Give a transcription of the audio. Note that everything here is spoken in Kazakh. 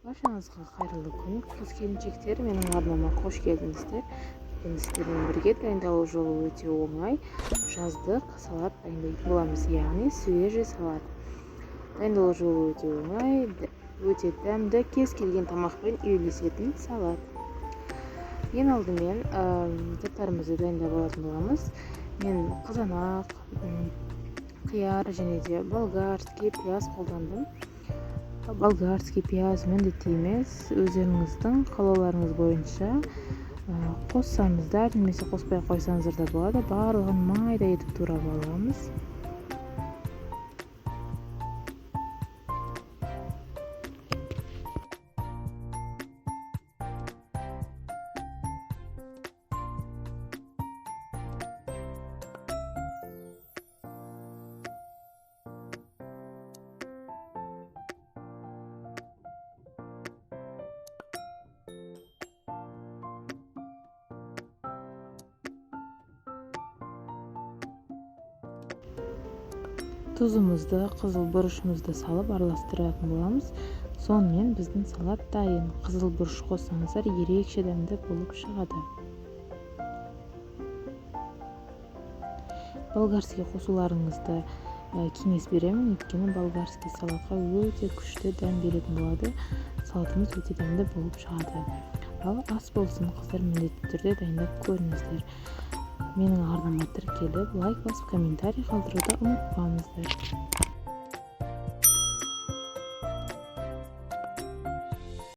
Баршаңызға қайырлы күн, қыз-келіншектер, менің арнама қош келдіңіздер. Бүгін сіздермен бірге дайындалу жолы өте оңай жаздық салат дайындайтын боламыз, яғни свежий салат. Дайындалу жолы өте оңай, өте дәмді, кез келген тамақпен үйлесетін салат. Ең алдымен заттарымызды дайындап алатын боламыз. Мен қызанақ, қияр және де болгарский пияз қолдандым. Болгарский пияз міндетті емес, өздеріңіздің қалауларыңыз бойынша қоссаңыздар немесе қоспай қойсаңыздар да болады. Барлығын майда етіп турап аламыз. Тұзымызды, қызыл бұрышымызды салып араластыратын боламыз. Сонымен біздің салат дайын. Қызыл бұрыш қоссаңыздар ерекше дәмді болып шығады. Болгарский қосуларыңызды кеңес беремін, өйткені болгарский салатқа өте күшті дәм беретін болады. Салатымыз өте дәмді болып шығады. Ал ас болсын, қыздар, міндетті түрде дайындап көріңіздер. Менің арнама тіркеліп, лайк басып, комментарий қалдыруды ұмытпаңыздар.